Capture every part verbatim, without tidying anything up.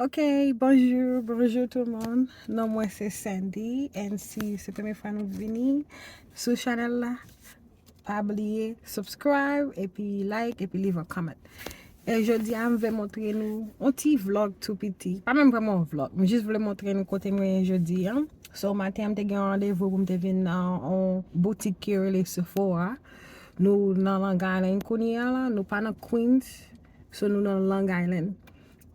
Ok, bonjou, bonjou tout moun. Non mwen se Sandy, and si se premye fwa nou vini sou chanèl la, pa bliye subscribe, epi like, epi leave a comment. E jodi a, m vle montre nou yon ti vlog tou piti. Pa menm vrèman yon vlog, m jis vle montre nou kote mwen ye jodi a. So, maten an, m te gen yon randevou pou m te vin nan yon boutik ki rele Sephora. Nou nan Long Island kounye a la, nou pa nan Queens, so nou nan Long Island.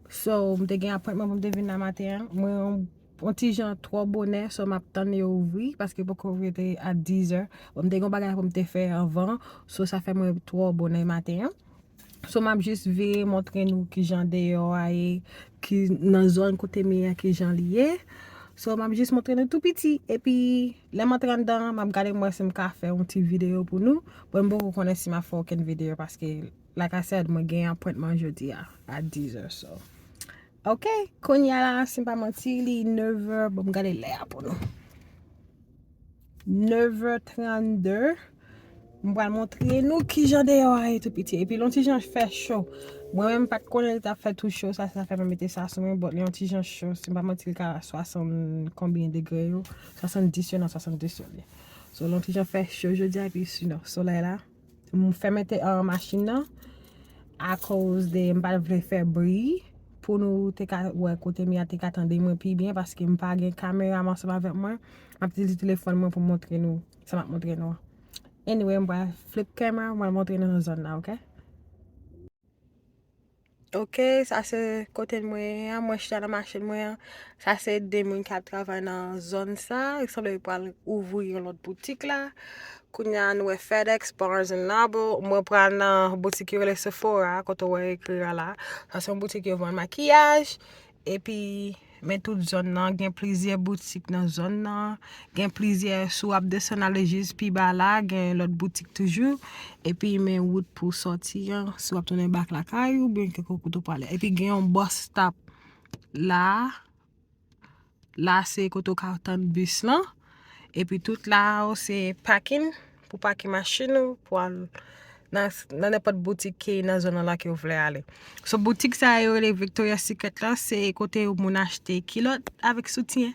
So, m te gen apwentman pou m te vin la maten an. Mwen yon, yon ti jan twò bonè, so m ap tann yo ouvri, paske poko ouvri te a dizè. Bon, m te gen yon bagay pou m te fè anvan, so sa fè mwen twò bonè maten an. So, m ap jis vire montre nou kijan deyò a ye, ki nan zòn kote m ye a, kijan li ye. So, m ap jis montre nou tou piti. Epi, lè m antre anndan an, m ap gade m wè si m ka fè yon ti videyo pou nou. Bon, m poko konnen si m ap fè okenn videyo, paske, like I said, mwen gen apwentman jodi a, a dizè, so. Ok, kounye a la, si m pa manti, li nevè, bon, m gade lè a pou nou. Nevè trannde. M pral montre nou kijan deyò a ye tou piti. Epi, l yon ti jan fè cho. Mwen menm, m pa t konnen li t ap fè tou cho, sa, sa fè mwen mete sa sou mwen, but li yon ti jan cho. Si m pa manti, li ka swasant konbyen degre yo? Swasanndis yo, non, swasanndis yo li. So, l yon ti jan fè cho jodi a, epi sinon, solèy la. M fè mete an machin nan, akoz de m pa t vle fè bri, pou nou te ka wè kote m ye a, te ka tande mwen pi byen, paske m pa gen kamera m ansanm avèk mwen. M ap itilize telefòn mwen pou montre nou sa m ap montre nou an. Anyway, m pral flip camera, m pral montre nou nan zòn nan, ok? Ok, sa se kote mwen ye a, mwen chita nan machin mwen an. Sa se de moun k ap travay nan zòn sa, li sanble yo pral ouvri yon lòt boutik la. Kounye a, nou wè FedEx, Barnes and Noble. Mwen pral nan boutik ki rele Sephora, kote w wè ekri a la. Sa se yon boutik yo vann makiyaj. Epi, men tout zòn nan, gen plizyè boutik nan zòn nan. Gen plizyè, si w ap desann ale jis pi ba la, gen lòt boutik toujou. Epi, men wout pou w sòti an, si w ap tounen bak lakay ou byen kèlkonk kote w prale. Epi, gen yon bus stop la. La, se kote w ka tann bis lan. Epi tout la, se pakin, pou pake machin ou, pou al nan, nan nenpòt boutik ki nan zòn nan la ke w vle ale. So, boutik sa yo rele Victoria's Secret la, se kote moun achte kilòt avèk soutyen.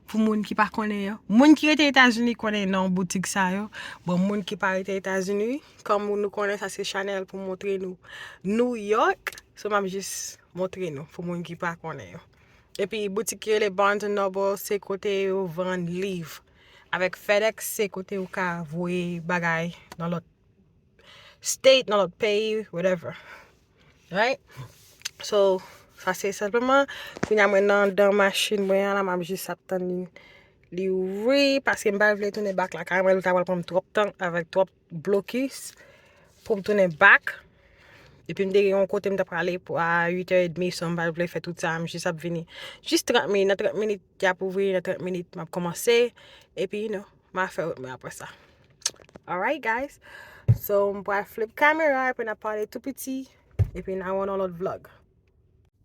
Pou moun ki pa konnen yo. Moun ki rete Etazini konnen non boutik sa yo. Bon, moun ki pa rete Etazini, kòm nou konnen sa se chanèl pou montre nou New York, so m ap jis montre nou pou moun ki pa konnen yo. Epi boutik ki rele Barnes and Noble, se kote yo vann liv. Avèk FedEx, se kote ou ka voye bagay nan lòt state, nan lòt peyi, whatever. Right? So, sa se senpleman. Kounye a mwen nan, nan machin mwen an la, m ap jis ap tann li, li ouvri, paske m pa vle tounen bak lakay mwen, li ta pral pran m twòp tan avèk twòp blokis pou m tounen bak. Epi m te gen yon kote m ta prale pou a uit è edmi, so m pa vle fè tout sa, m jis ap vini. Jis trant minit, nan trant minit, y ap ouvri, nan trant minit, m ap kòmanse. Epi, you know, m a fè wout mwen apre sa. Alright, guys. So, m pral flip kamera, epi n ap pale tou piti, epi n a wè nan lòt vlog.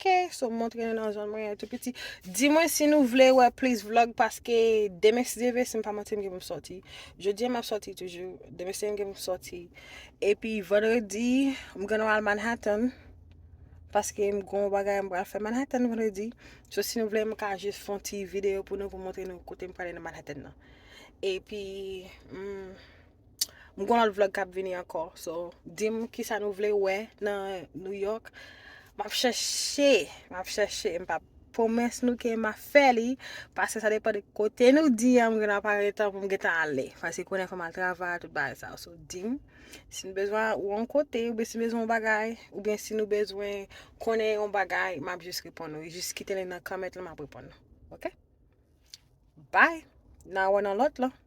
Ok, so m montre nou nan zòn mwen an tou piti. Di mwen si nou vle wè plis vlog, paske demen si Dye vle, si m pa manti, m gen pou m sòti. Jodi a m ap sòti toujou. Demen si Dye vle, m gen pou m sòti. Epi vandredi, m gen al Manhattan. Paske m gen yon bagay m pral fè Manhattan vandredi. So si nou vle, m ka jis fè yon ti videyo pou nou, pou montre nou kote m prale nan Manhattan nan. Epi, mm, m gen yon lòt vlog k ap vini ankò. So, di m kisa nou vle wè nan New York. M ap chèche, m ap chèche, m p ap pwomèt nou ke m ap fè li, paske sa depann de kote nou di an, m gen ap pare tan pou m gentan ale. Paske kounye a fò m al travay, tout bagay sa yo. So, di m si nou bezwen yon kote, oubyen si nou bezwen yon bagay, oubyen si nou bezwen konnen yon bagay, m ap jis reponn nou. Jis kite li nan comment la, m ap reponn nou. Ok? Bye! N a wè nan lòt lan.